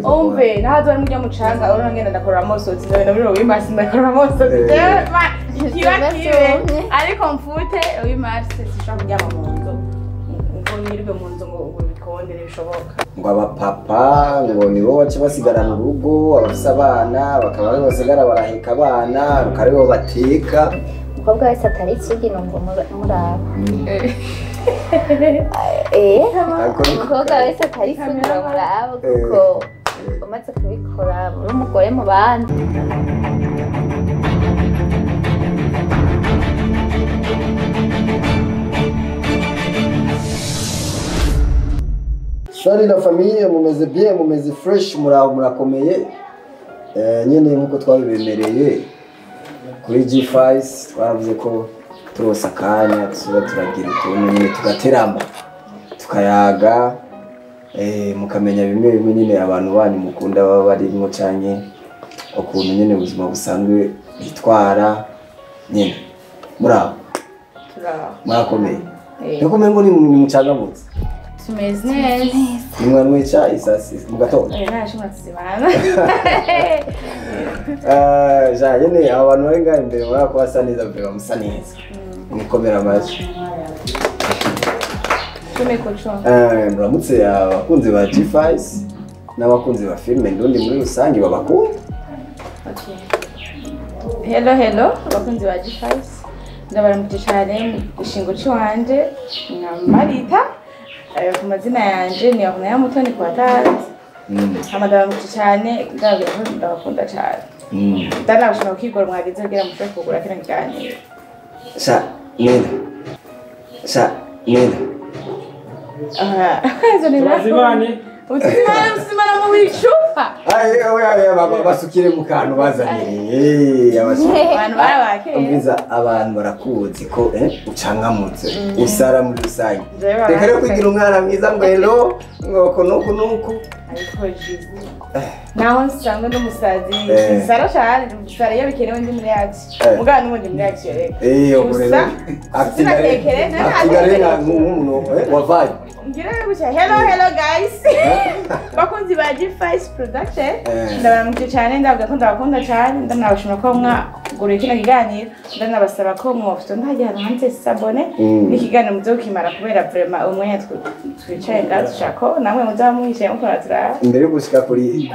Umve nahazo mujya mucanga urabona ngenda ndakora amosozi ndabona muri uyu masi ndakora amosozi kiba kibe ariko mfute uyu masi sishobora kuryama mu nzu ngo nyirirwe mu nzu ngo bikonde ntibishoboka. Ngo abapapa ngo nibo baca basigarana urugo, abafise abana bakaba aribo basigara baraheka abana, bakaba aribo bateka. Umukobwa wese atari isugi numva muraba. Umukobwa wese atari isugi muraba kuko umaze kubikora uri umugore mu bandi. Salut la famille, mumeze bien, mumeze fresh, muraho murakomeye. Nyene nkuko twabibemereye kuri G5 twaravuze ko turonse akanya tuba turagira utuntu nyene tugaterama tukayaga, mukamenya bimwe bimwe nyene abantu banyu mukunda baba barimwo canke ukuntu nyene ubuzima busanzwe bitwara nyene. Muraho murakomeye. Niko ngo ni mucangamutse. Tumeze neza. Nimwanyweye icayi saa sita mu gatondo? Nta tuzibana. Ja nyene aba bantu bari ngaha imbere murabona ko basa neza, mbere bamusa neza. Mukomera amashyi. Muramutse abakunzi ba G5 n'abakunzi ba filime ndundi muri rusange babakunda. Hello hello abakunzi ba G5, ndabaramutse cyane mu gishingo ciwanje nka Marita. Ku mazina yanje ni Ornella Mutoni kwa tata. Ndabaramutse cyane, ndababwira ko ndabakunda cyane. Ndanabashaka kukigora mwagize kugira mushobore kugura kino kiganiro. Sha nena. Sha nena. Tuzimane. Utuzimane mu bicupa. Ay basukire mu kantu bazaniye. Abantu barabakeye. Umviza abantu barakuzi ko ucangamutse usara muri rusange. Reka rero kwigira umwana mwiza ngo hello ngo kunuku nuku. Ariko jibu. Naho nsanga n'umusazi sara cyane sara iyo bikenewe ndi muri yacu. Mugana n'ubundi muri yacu reka. Gusa sinatekereza nk'umuntu wavaye. Ngira gusa hello hello guys. Bakunzi ba G5 Production. Ndabaramutse cyane, ndavuga ko ndabakunda cyane, ndanabashima ko mwaguriye kino kiganiro, ndanabasaba ko mwofite ndajya hanze sabone n'ikiganiro muzokimara kubera vraiment umwanya twicaye ngaho dushaka namwe muzaba mwicaye mukora turara. Imbere yo gushika kuri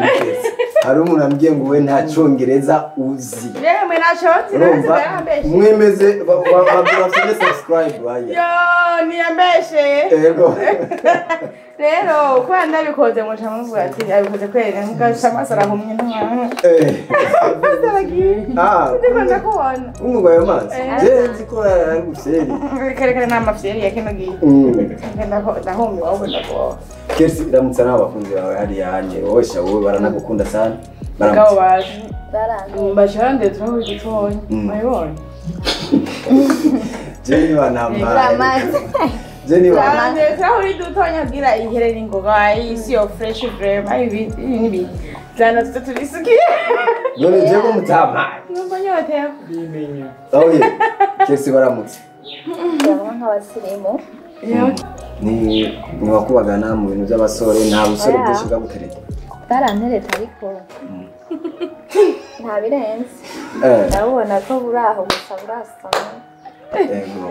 hari umuntu ambwiye ngo we nta congereza uzi. Yemwe ntaco nzi. Mwemeze babwira subscribe baya. Yo niyambeshe. Yego. Rero kubera ndabikoze muca muvuga ati abikoze kwera mugasha amaso arahumye nta. Ndiko ndakubona. Umugabo amazi. Je nzi ko ari gufyeri. Kare kare nta mafyeri ya kino gihe. Ndahumye wowe ndagowe. Kersi iramutsa n'abakunzi bawe hariya hanye wowe sha wowe baranagukunda sana. Baramutse. Baje. Baje turahuye dutonya. Mwibonye. Je banambaye. Jenny bana. Turahuye dutonya kugira ihere n'ingoga isi yo fresh vraiment ibi nibi. Zana tutubisukiye. None je ko mutampaye. Numva nyotewe. Bimenya. Oye. Kersi baramutse. Ndabona nk'abasirimu. Ni wakubagana mu bintu by'abasore nta busore bwinshi bwagutereta. Barantereta ariko nta birenze. Ndabona ko buraho gusa burasana. Yego.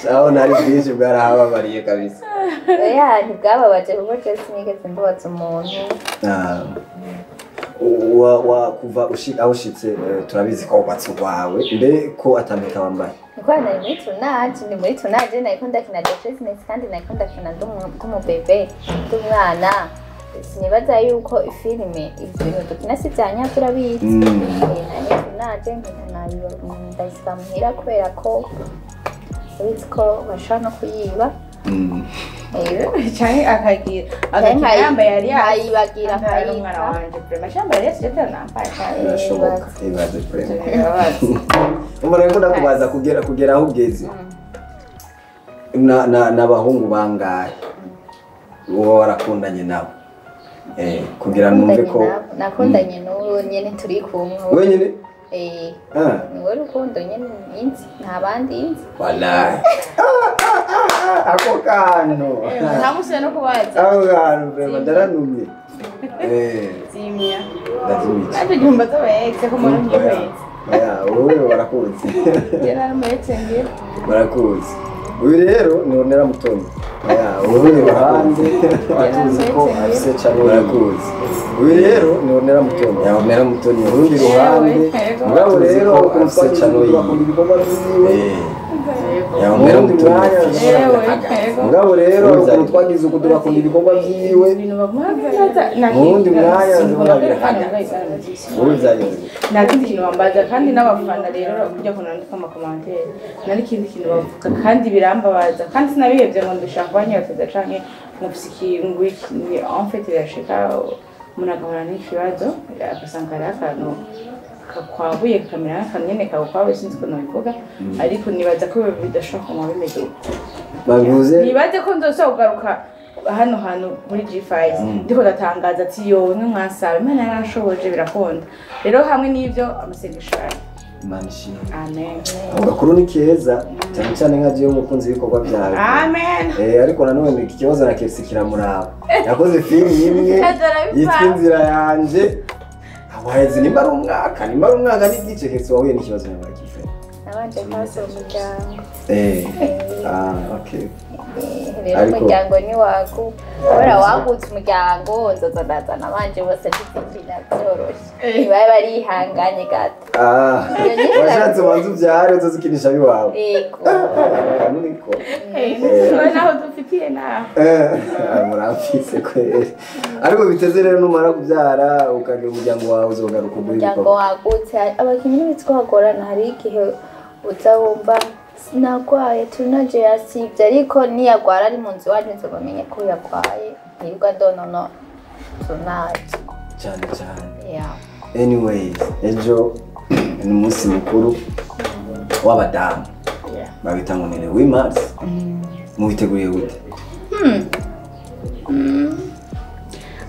Sawa nari bwinshi bwarahababariye kabisa. Oya ntibwababaje kuko je sinigeze mbabaza umuntu. Wa kuva aho ushitse turabizi ko wubatse urwawe mbere ko atampeta wambaye. Niko nari muri tournage, ndi muri tournage nariko ndakina The Business kandi nariko ndakina nd'umubebe nd'umwana. Sinibaza yuko ifilime ibintu dukina si vya nyavyo urabizi. Nari muri tournage ndayisiga muhira kubera ko ubizi ko bashobora no kuyiba. Canke akagira agakina yambaye yari ayibagira umwana wanje vraiment yambaye yari yari nambaye birashoboka ibaze vraiment. Umuntu ariko ndakubaza kugera aho ugeze n'abahungu bangahe uba warakundanye nabo kugira numve ko nakundanye n'uwo nyene turi kumwe wenyene. Niwe rukundo nyene nzi nta bandi nzi. Wallahi. Ako kantu. Nta musore no kubaza. Ako kantu vraiment ndaranumye. Zimya. Ndazimya. Naje gihumba z'abayexe ko umuntu ngiye. Oya, wowe barakuzi. Je naramuhetse ngira. Barakuzi. Uyu rero ni Ornella Mutoni. Oya, wowe barakuzi. Batuzi ko afise cyane barakuzi. Uyu rero ni Ornella Mutoni. Ya Ornella Mutoni urundi ruhande. Mugabo rero afise cyane ibikorwa byiwe. Ya Ornella Mutoni. Mugabo rero ukuntu twagize uko turakunda ibikorwa byiwe. Murundi mwanya ndabona birahagaze. Wowe byagenze. Nta kindi kintu bambaza kandi n'abafana rero kujya kunandika amakomantere nta n'ikindi kintu bavuga kandi birambabaza kandi sinabihevye ngo ndashaka kubanyoteza canke ngo en fait birashika umuntu agahura n'ikibazo agasanga hariho akantu kakwabuye kakamera nk'akantu nyene kagukwabuye sinzi ukuntu bivuga ariko nibaza ko bidashobora kuguma bimeze uko nibaze ko nzosubira kugaruka hano hantu muri G5 ndiko ndatangaza ati yo mwe mwasaba Imana yaranshoboje birakunda rero hamwe n'ivyo amasengesho yanyu Imana ishimwe. Amen. Agakuru ni keza cyane cyane nka jewe umukunzi w'ibikorwa byawe. Amen. Ariko nanone iki kibazo na KFC kiramuraba. Yakoze film imwe yitwa Inzira Yanje. Waheze nimba ari umwaka n'igice KFC wahuye n'ikibazo nyamara kife. Nabanje kwasura umuryango. Okay. Rero umuryango ni wagu. Kubera wagutse umuryango nzoza ndazana abanje bose mfite byoroshe. Nibaye barihanganye gato. Washatse ubanze ubyare uzoze ukinisha abiwawe. Yego. Niko. Naho dufitiye naho. Muramfise kweri. Ariko biteze rero numara kubyara ukagira umuryango wawe uzogaruka uguhe ibikorwa. Umuryango wagutse abakinyi n'ibitwagorana hari igihe uza wumva sinagwaye tunaje yasivye ariko niyagwara ari mu nzu iwacu nzobamenye ko yagwaye ntirirwa ndonono tunaje cyane cyane. Yeah. Anyways, ejo ni umunsi mukuru w'abadamu. Babita ngo ni 8 mars. Mubiteguriye gute?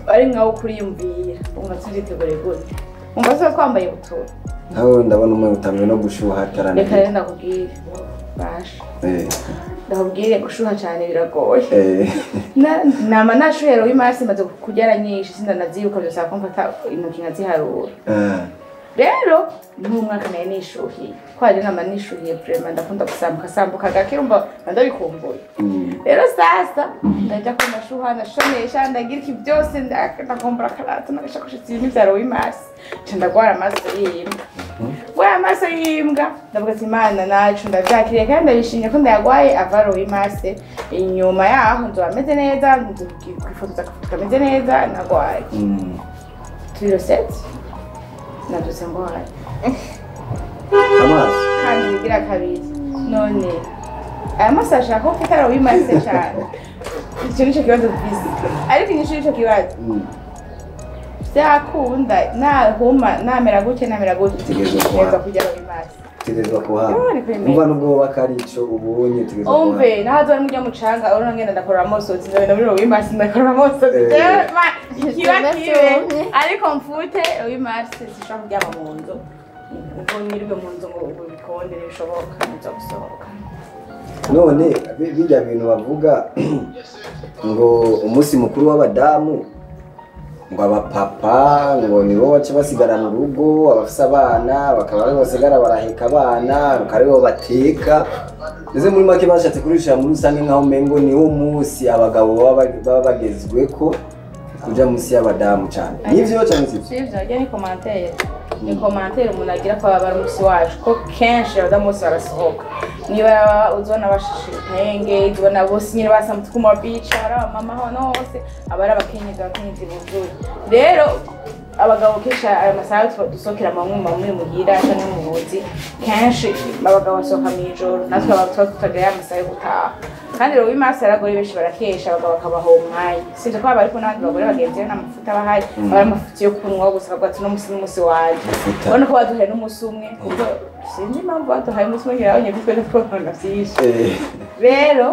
Ari nkaho kuriyumvira umva tuziteguriye gute? Umva se twambaye ubutura. Nawe ndabona umwe utamwe no gushuha atarana. Reka rero ndakubwire. Basha. Ndakubwire gushuha cyane biragoye. Nama nashuhera w'imasi maze kugera nyinshi sindanazibuka byose akomfata intoki nkaziharura. Rero n'umwaka naye nishuhiye. Kwaje nama nishuhiye vraiment ndakunda gusambuka sambuka gake urumva ndabikumbuye. Rero sasa ndajya ko nashuha nashonesha ndagira iki byose ndakumbura karato nagashakoshi n'ivyaro w'imasi. Nca ndagwara amaso y'imbwa. Gwara amaso y'imbwa ndavuga ati Imana nacu ndavyakiriye kandi ndabishimye ko ndayagwaye avaro w'imasi. Inyuma yaho nzoba meze neza kwifotoza kameze neza nagwaye. Turi set nabyutse ngwaye. Amaso kandi bigira kabiri none aya maso ashaka ko mfite w'imasi cyane. Icyo nicyo kibazo dufise ariko inyishu y'ico kibazo byakunda nahuma namera gutya neza kujya w'imasi. Tegerezwa kuhaba. Umva nubwo baka ari ico ubonye tegerezwa kuhaba. Umve nahazo ari mujya mucanga urabona ngenda ndakora amosozi ndabona muri w'imasi ndakora amosozi. Kiba kibe ariko mfute w'imasi sishobora kuryama mu nzu. Ubwo nirwe mu nzu ngo bikonde bishoboka nzo gusohoka. None bijya bintu bavuga ngo umunsi mukuru w'abadamu ngo abapapa ngo nibo baca basigarana urugo abafise abana bakaba aribo basigara baraheka abana bakaba aribo bateka ndetse muri make bashatse kurisha muri rusange nkaho umengo niwo munsi abagabo baba bagezweko kuja munsi y'abadamu cyane. Nivyo cyane sivyo? Sivyo, ajya ni commentaire. Ni commentaire umuntu agira ko baba ari umunsi wacu ko kenshi abadamu bose barasohoka. Niba uzona bashishe ibitenge, uzona bose nyine basamutse ku ma beach, ari abamama hano hose, aba ari abakenyezi buzuye. Rero abagabo kenshi aya masaha dusohokera mamwe muhira canke mu buzi, kenshi abagabo basohoka mw'ijoro, natwe abagabo tuba tutagira ya masaha yo gutaha. Kandi rero w'imasi abagore benshi barakesha abagabo bakabaha umwanya. Sivyo ko haba ariko n'abandi bagore bagenzi be n'amafuta bahari, aba ari amafuta yo kunywa gusa bakavuga ati uno musi n'umusi wanje. Urabona ko baduhaye n'umusi umwe, kuko sinzi impamvu baduhaye umunsi umwe ngira abonye ko twese twabona vyinshi. Rero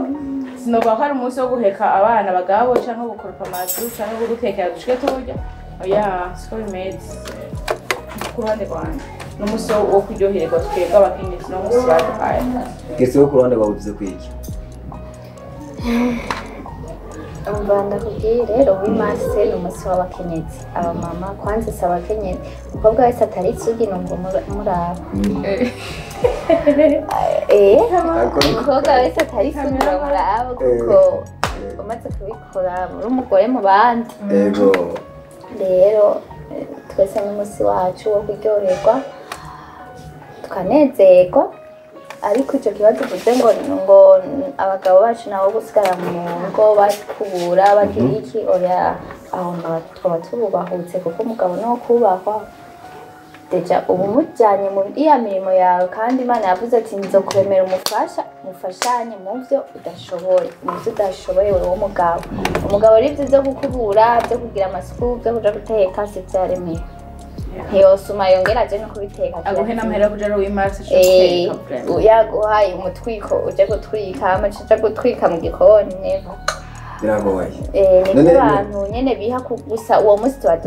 sinovuga ko ari umunsi wo guheka abana bagabo canke gukoropa amazu canke gutekera dushike turya. Oya, siko bimeze. Ku ruhande rwanje. N'umunsi wo kuryohererwa twebwe abakenyezi, n'umunsi baduhaye. Gese wo ku ruhande rwawe uvuze kwiki? Umva ndakubwiye rero, w'imase ni umunsi w'abakenyezi, abamama. Kwanza si abakenyezi, umukobwa wese atari isugi numva muraba. Umukobwa wese atari isugi uramuraba, kuko umaze kubikora uri umugore mu bandi. Ego. Rero twese n'umunsi wacu wo kuryoherwa tukanezerwa. Ariko icyo kibazo uvuze ngo abagabo bacu nabo gusigara mu rugo bakubura bagira iki, oya, aho twaba tububahutse, kuko umugabo ni uwo kubahwa. Déjà uba umujyanye mu iya mirimo yawe, kandi Imana yavuze ati nzokuremera umufasha, mufashanye mu byo udashoboye, mu byo udashoboye wewe w'umugabo. Umugabo ari ibyo byo gukubura, byo kugira amasuku, byo kuja guteka, si byo yaremeye. Ntiyosuma yongera aje no kubiteka. Aguhe n'amahera yo kuja ari uw'imasi. Yaguhaye umutwiko uje gutwika, amaca uja gutwika mu gikoni, never. Biragoye. Nibyo abantu nyene biha gusa uwo munsi tuba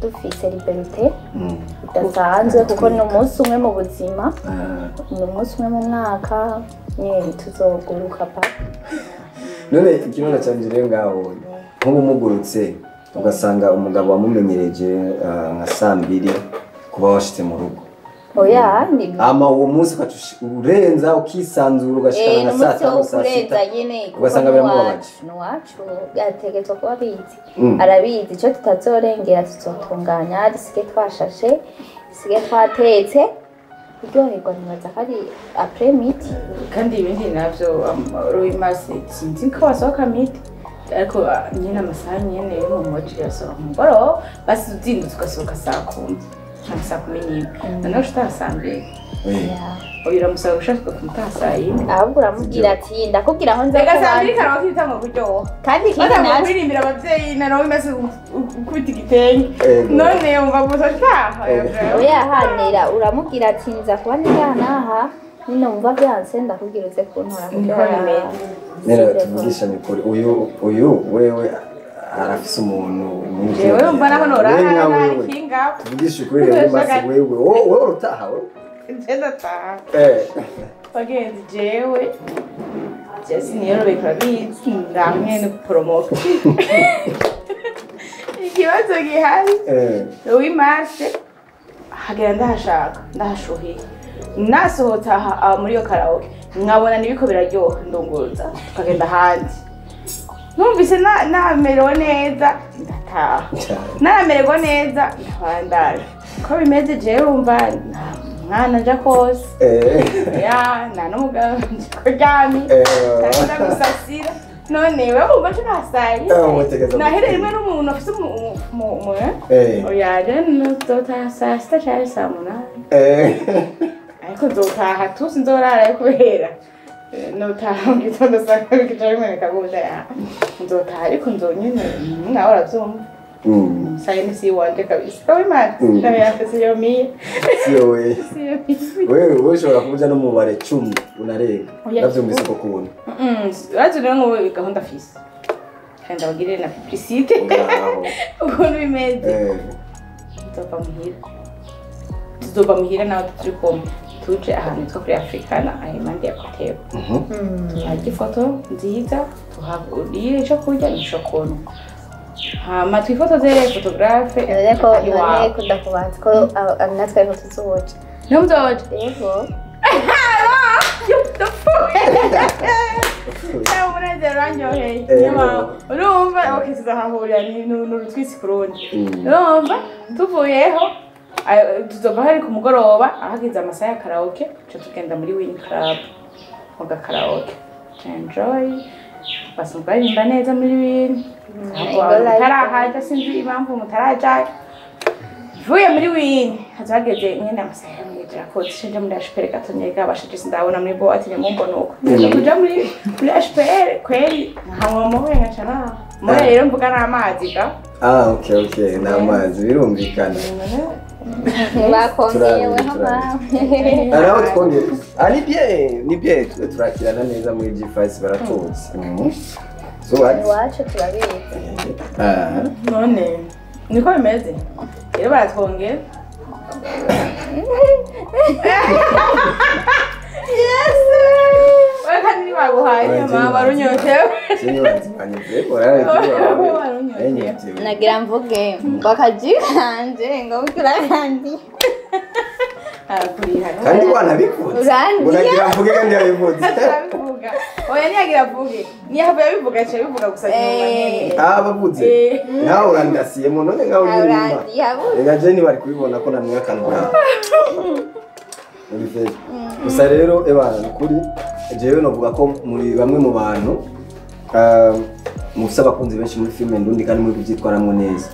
dufise liberté idasanzwe, kuko ni umunsi umwe mu buzima, ni umunsi umwe mu mwaka nyene tuzoguruka pa. None ikibazo canje rero ngaho, nk'ubu mugurutse ugasanga umugabo wamumenyereje nka saa mbiri kuba washitse mu rugo, Oya, ni ama uwo munsi ugaca urenza ukisanzura ugashikana nka saa n'umunsi wo tanu saa sita, kurenza nyene, kuko ugasanga biramubabaje. N'uwacu ategerezwa kuba abizi, arabizi ico tutazorengera. Tuzotunganya dusige twashashe, dusige twatetse, kuryoherwa nibaza ko ari après midi. Kandi ibindi navyo uw'imasi sinzi ko basohoka midi, ariko nyine amasaha nyene yo mu muji yasohoka ku mugoroba, basi uzindutse ugasohoka saa 10 canke saa 11, noneho ushitaha saa 2. Oya, uramusaba gushaka ukamutaha saa 4. Ahubwo uramubwira ati ndakubwira aho nza Reka saa 2 kubanza. Karaoke itangwa kuryoha. Kandi ikindi Batangwa naco kuririmbira abavyeyi na nawe imaze gukubita igitenge. None wumva gusa utaha. Oya, uramubwira ati nza kuba ndi ngaha n'aha, ninumva vyanse ndakubwira uze kuntora. Niko bimeze. Nera tuvugishanye ukuri, uyu wewe arafise umuntu muri Jewe wumva naho norara Wewe nka wewe. nta kinga. Tuvugishe ukuri rero, masi wewe wowe urutaha wewe? Je ndataha. Bagenzi, jewe jesi niyorobeka urabizi, ndamwe no guporomoka. Ikibazo gihari, uw'imashe hagera ndahashaka ndahashuhiye, nasohotse aha muri iyo karaoke nkabona nibiko biraryoha, ndunguruza tukagenda ahandi. Numvise namerewe neza ndataha, naramererwa neza ndabandanya. Ko bimeze jewe wumva nta mwana nja kose, ya nta n'umugabo nje kuryamye kandi ndagusasira. None wewe wumva nje nasaye Umutegeza nahereye rimwe n'umuntu afise oya, je nzotaha saa 6 canke saa 8, ariko nzotaha tu, sinzorarayo kubera notaha mu gitondo saa kabiri kica biboneka gutya. Ya nzotaha, ariko nzonyene nawe uravyumva. Saa 4 si iwanje kabisa wimana nawe yafise iyo miye. Siyo we. Siyo miye. Wewe ushobora kuja no mu bare 10 unarenga. Oya. Ndavyumvise ko kubona. Urazi rero nk'ubu gahunda afise, kandi ndabagirire na publicité Ngaho. ukuntu bimeze. Tuzova muhira, tuzova muhira nawe turi kumwe, tuje ahantu hitwa kuri Africana, aho impande ya Kotebo, tuharya ifoto nziza, tuharire ico kurya n'ico kunywa, hama twifotoze photographe. None ko none Iwawe ko ndakubanza ko natwe ariko tuzoja. Ntimuzoje? Yego. Umunezero urandyoheye. Niyo mpamvu urumva ok tuzahahurira, ni urutwisi ku rundi. Urumva tuvuyeho tuzova hari ku mugoroba ahageze amasaha ya karaoke, tuca tugenda muri Win Club mu gakaraoke, enjoy. Basanzwe baririmba neza muri Win. Ego live. Mutarahaja, sinzi impamvu mutarajayo. Mvuye muri Win haza hageze nyene amasaha ya mwijira ko nshinje muri HPR gato nyega bashije sindabona muri boîte nimumbona uko. Kuja muri HPR kweri nkanywa moya nkaca naha moya. Rero mvuga n'amazi ga. Ah, okay, ni amazi, birumvikana. Bakongeyeweho. Turabizi. Mawe. Naho twongeye, ah, ni bien, ni bien, twe turakirana neza muri G5 baratuzi. So what? Iwacu turabizi. Ah. None niko bimeze rero, baratwongera. Yes. Wewe kandi ntibaguhaye mama warunyotewe. Nagira mvuge ngo akaji kanje ngo uturandi. Arakuriha. Kandi wanabikunze. Unagira mvuge kandi yabivuze. Abivuga. Oya ntiyagira avuge. Niyo yabivuga aca abivuga gusa nyuma nyene. Ah bavuze. Nawe urandasiye mu none ngaho uri nyuma. Rega je bari kubibona ko namwe akantu. Gusa rero ebana kuri jewe novuga ko muri bamwe mu bantu mufise abakunzi benshi muri filme ndundi kandi muri kuvyitwaramwo neza.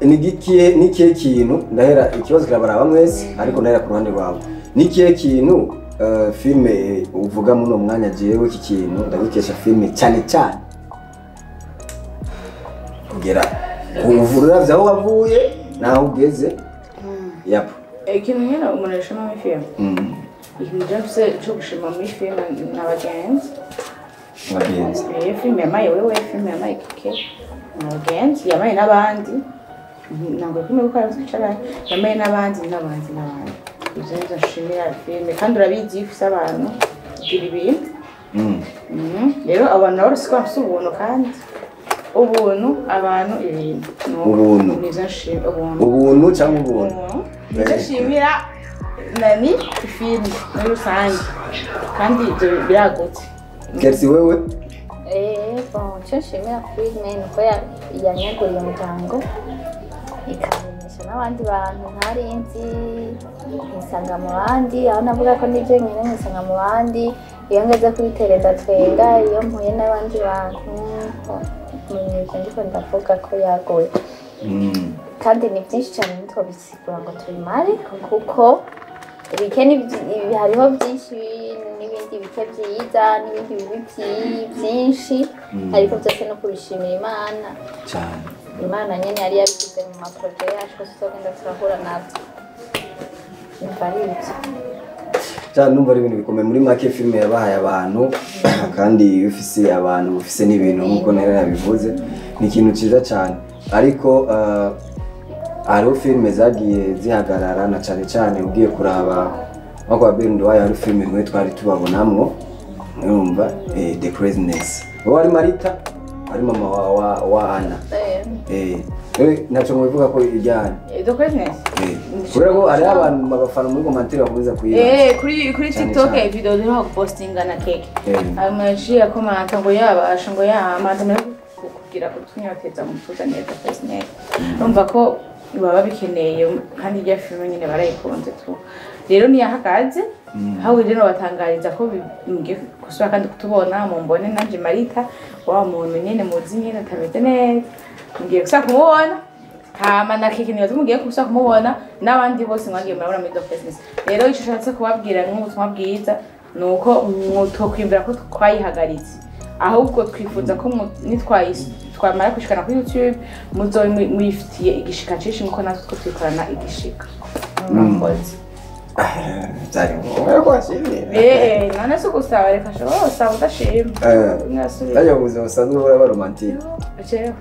Ni ikihe kintu ndahera ikibazo kirabaraba mwese ariko ndahera ku ruhande rwawe. Ni ikihe kintu filme uvuga muno mwanya jewe iki kintu ndagikesha filme cyane cyane kugera kuvurura vyaho wavuye naho ugeze. Yap. Ikintu nyine umuntu ashima muri filme. Ikintu byose cyo gushima muri filme n'abagenzi. Abagenzi. Filme yamaye wewe, filme yamaye Keke. Abagenzi yamaye n'abandi. Ntabwo filme kuko arazicara yamaye n'abandi n'abandi n'abandi. Ibyo nivyo nshimira filme kandi urabizi ifise abantu igira ibintu. Rero abantu nabo siko bafise ubuntu kandi ubuntu abantu ibintu. Ubuntu. Nivyo nshimira ubuntu. Ubuntu cyangwa ubuntu. Ndashimira nani filme muri rusange kandi ibyo biragutse. Kersi wewe? Bon, icyo nshimira filme nuko yanyaguriye umuryango ikamenyesha n'abandi bantu ntari nzi, nkisanga mu bandi, aho navuga ko ndi jenyine nkisanga mu bandi, iyo ngeze kuri tele ndatwenga, iyo mpuye n'abandi bantu nibyo ndiko ndavuga ko yagoye. Kandi ni byinshi cyane ntitwobisigura ngo tubimare kuko bike hariho byinshi n'ibindi bike byiza n'ibindi bibi byinshi ariko byose no kubishimira Imana cyane. Imana nyene yari yabishyize mu maproje yacu tuzogenda turahura nabyo. Numva ari ibyo. Cyane numva ari ibintu bikomeye muri make filme yabahaye abantu kandi iyo ufise abantu ufise n'ibintu nkuko nari nabivuze ni ikintu cyiza cyane ariko hariho filme zagiye zihagarara na cyane cyane ugiye kuraba nko kwa Berndo wayo hari filme mwe twari tubabonamwo urumva The Craziness. Wowe ari Marita ari mama wa Anna. Naco mubivuga ko ijyana The Craziness. Kubera ko hari abantu abafana muri commentaire bakomeza kuyibaza. Kuri TikTok video ziriho gupostinga na Keke. Amaji akomanta ngo yabasha ngo yamanta kugira utunyoteza mutuzanire The Craziness. Urumva ko baba bikeneye kandi irya filme nyine barayikunze tu. Rero ntiyahagaze aho rero batangariza ko mugiye gusubira kandi kutubona mu mbone nanje Marita wa muntu nyine muzi nyine atameze neza mugiye gusa kumubona hama na Keke nibaza mugiye gusa kumubona n'abandi bose mwagiye murabona muri The Craziness. Rero ico nshatse kubabwira nk'ubutumwa bwiza nuko mutokwimbira ko twayihagaritse ahubwo twifuza ko twamara gushikana kuri YouTube muzo muyifitiye igishika cinshi nkuko natwe two twikorana igishika. Murakoze. Byari ngombwa ko washimye. None se gusaba reka ashobora gusaba udashima. Najya mu buzima busanzwe uhora ba romantique. Jewe.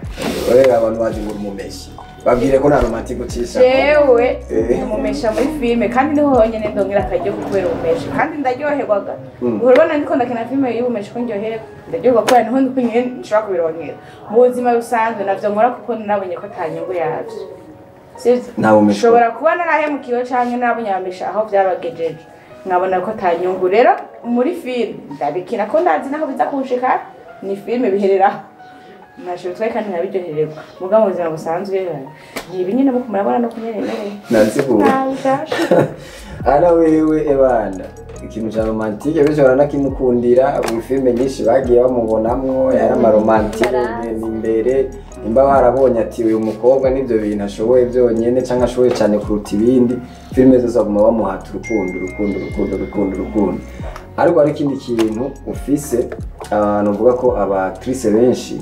Oya abantu bazi ngo uri umumeshi. Babwire ko nta romantique ucisha. Jewe umumesha muri filme kandi niho honyene ndongera akaryo kubera umumeshi kandi ndaryoherwaga. Uhora ubona ndiko ndakina filme y'ubumeshi ko ndyoherwa. Ndaryoherwa kubera niho ndiko nyene nshobora kubironkera. Mu buzima busanzwe navyo nkora kuko nabonye ko ata nyungu yavyo. Nshobora kuba narahemukiwe canke nabonye abamesha aho vyabagejeje nkabona ko ata nyungu. Rero muri filme ndabikina ko ndazi naho biza kunshika ni filme bihereraho ntacyo bitwaye kandi nkabiryohererwa. Muga mu buzima busanzwe ibi nyine muko murabona no kunyemereye Ana wewe ebana ikintu ca romantique benshi baranakimukundira mu filme nyinshi bagiye bamubonamwo yari amaromantike imbere imba barabonye ati uyu mukobwa nivyo bintu ashoboye byonyene canke ashoboye cyane kuruta ibindi filme zose baguma bamuhata urukundo urukundo urukundo urukundo urukundo. Ariko hari ikindi kintu ufise abantu uvuga ko aba actrice benshi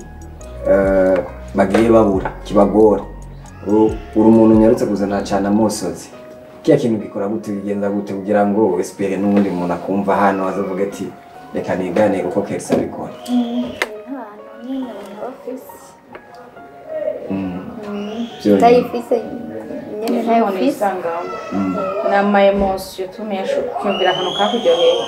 bagiye babura kibagora. Uri umuntu unyarutse kuzana cyane amosozi. Kiya kintu gikora gute bigenza gute kugira ngo espere n'undi muntu akumva hano azavuga ati reka nigane uko Kersi abikora. Ndayifise Nyene ntayo umuntu ufise. Yisangamo n'ama émotion tumesha ukiyumvira akantu kakuryoheye.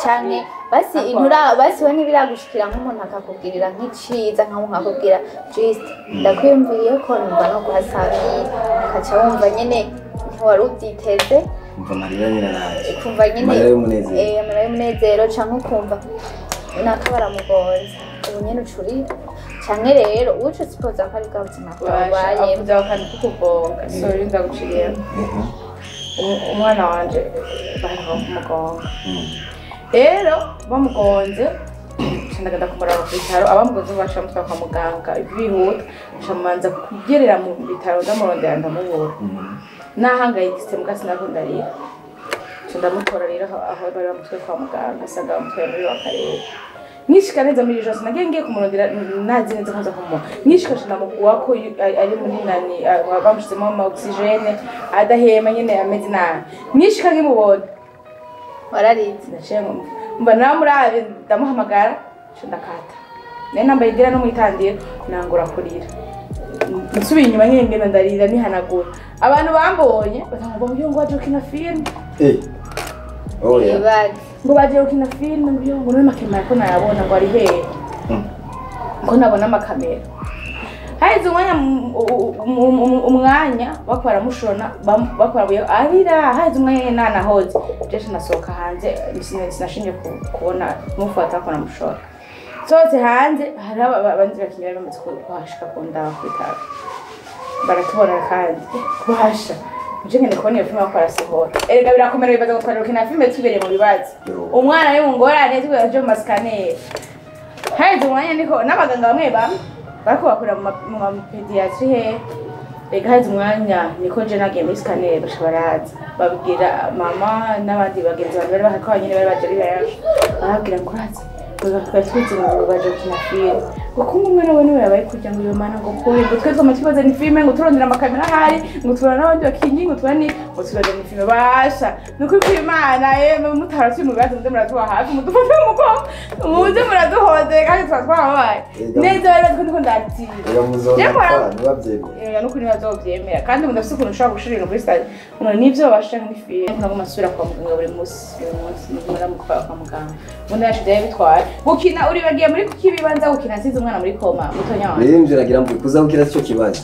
Canke basi intura basi we ntibiragushikira nk'umuntu akakubwirira nk'iciza, nk'umuntu akakubwira juste ndakwiyumviriye ko numva no guhasamira, ukaca wumva nyene ntiwari ubyiteze. Umva amarira nyine araje. Ukumva nyene Amarira y'umunezero. Amarira y'umunezero, canke ukumva naka baramugonze, ubu nyene ucurira, canke rero uca usipoza ko ari bwa buzima bwawe ubayemo. Avuze akantu ko kugonga, sorry ndaguciriye. Umwana wanje baheruka kumugonga. Rero bamugonze nca ndagenda kumuraba ku bitaro. Abamugonze baca bamutwara kwa muganga bihuta, nca manza kugerera mu bitaro ndamurondera ndamubura, nahangayikitse muga sinako ndarira. Nca ndamutora rero aho bari bamutwaye kwa muganga, asanga bamutwaye muri wa karere. Nishika neza muri jose nagiye ngiye kumurondera, nazi neza ko nza kumubona. Nishika nca ndamukuwa ko ari muri nani, bamushizemo ama oxygène, adahema nyene, ameze nabi. Nishika nkimubona Wararize? Naciye mba namurabe, ndamuhamagara, nca ndakata naye nambaye idira no mwitandiro, nangura kurira. Nsubiye inyuma nyene ngenda ndarira nihanagura. Abantu bambonye batanga ngo ngo waje gukina filime. Oya. Ibaze. Ngo bagiye gukina filime, ngo yo ngo none amakamera ko nayabona, ngo ari hehe ko nabona amakamera? Haheze umwanya umwanya bako baramushona, bakora buye arira. Haheze umwanya nyene nanahoze jeje nasohoka hanze, sinashimye kubona kumufata ko namushona. Sohotse hanze hari abandi bakinyi bari bamaze kuhashika ku ndaba ku bitaro, baratubona kandi kubasha nje ngende kubona iyo filime bako barasohora. Erega birakomera, bibaza ngo twari gukina filime tubereye mu bibazo. Yo. Umwana ari mu ngorane, tugerageje mu ma scanner. Haheze umwanya niko n'abaganga bamwe bamwe bariko bakora mu ma pédiatrie he. Rega haheze umwanya niko je nagiye muri scanner, baca baraza babwira mama n'abandi bagenzi banje bari bahari ko abanyene bari baje ari benshi, barabwira ngo urazi ngo twari tuzi ngo baje gukina filime, ngo kumbe umwana we niwe yabaye kurya, ngo iyo mana, ngo kore, ngo twe twama twibaza ni filime, ngo turondera amakamera ahari, ngo tubona n'abandi bakinyi, ngo tubona ni ngo tubaza ni filime. Basha ni ukuri kw'Imana yemwe, mutara turi mu bibazo, muze muratuba hafi, mudufate mu mugongo, muze muraduhoze kandi tuba twababaye neza. Bari bazi ko ndiko ndatira. Reka muzona ntibabyemere. Oya, nukuri ntibazovyemera. Kandi umuntu afise ukuntu ushobora gushira ibintu kuri stade umuntu nivyo babasha ni filime. Naguma asubira kwa muganga buri munsi, buri munsi naguma mutwara kwa muganga. Ubundi yacu vyari bitwaye gukina uribagiye muri kukibibanza gukina nsize umwana muri coma mutonya wanje. Rero ivyo nagira mvuge, kuza gukina sico kibazo,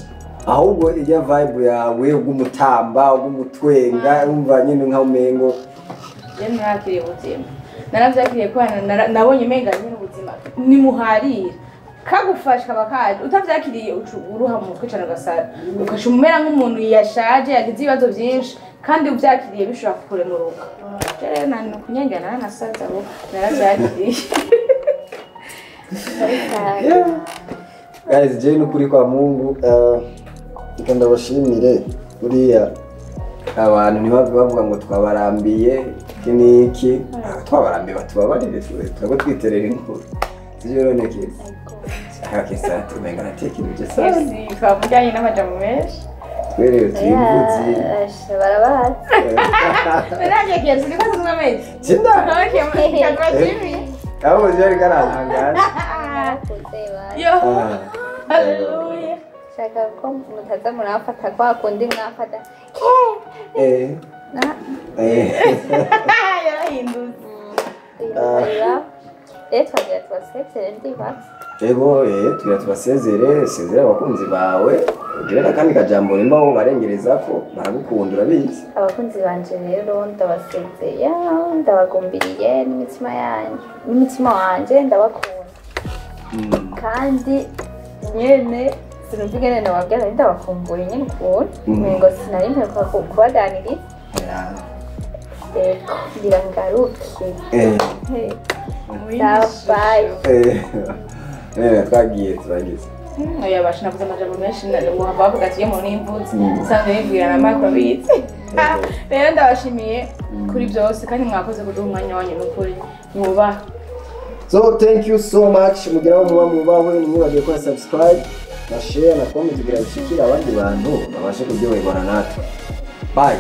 ahubwo irya vibe yawe ugumutamba, ugumutwenga, urumva nyene nka umengo. Je narakiriye ubuzima, naravyakiriye kubana nabonye umenga nyene ubuzima nimuharira kagufasha kaba kaje. Utavyakiriye uca uruha mu mutwe cane, ugasara, ugaca umera nk'umuntu yashaje yagize ibibazo vyinshi, kandi uvyakiriye bishobora kukuremuruka. Rero kunyengera naranasaza, abo naravyakiriye. Guys, je nukuri kwa Mungu, reka ndabashimire. Buriya abantu ntibave bavuga ngo twabarambiye iki n'iki. Twabarambiye batubabarire, turabwo twiterera inkuru sivyo ronekeza akakesa tumenga natekereje sana. Yes, twavuganye n'amajambo menshi. Twerewe turi imvuzi. Barabazi. Nanjye kiyasi niko zimwe amezi. Cinda. Okay, ndabashimiye. Abo byari karantangaje. Barakuze bazi. Yo, haleluya. Shaka ko mutaza muramfata kwa kundi mwafata. Na Yarahindutse. Rero twagira tubasezere ndibaza. Ego, tugira tubasezere, sezere abakunzi bawe, ugire n'akandi kajambo nimba wo barengereza ko baragukunda urabizi. Abakunzi banje rero ndabasezeye, ndabagumbiriye n'imitima yanyu n'imitima wanje, ndabakunda. Kandi nyene sinumva ingene nobabwira, nari ndabakumbuye nyene ukuntu umengo sinari mperuka kubaganiriza. Reko ngira ngaruke. Sawa, bye. Twagiye turagize. Oya basha, navuze amajambo menshi ngo bavuga ati iyo umuntu y'imvutsi usanzwe yibwira na Marco bize. Rero ndabashimiye kuri byose kandi mwakoze kuduha umwanya wanyu, n'ukuri mwubaha. So thank you so much, mugiraho muba mubahwe, ntimwibagire gukora subscribe na share na comment kugira bishikire abandi bantu babashe kuryoherwa na natwe. Bye.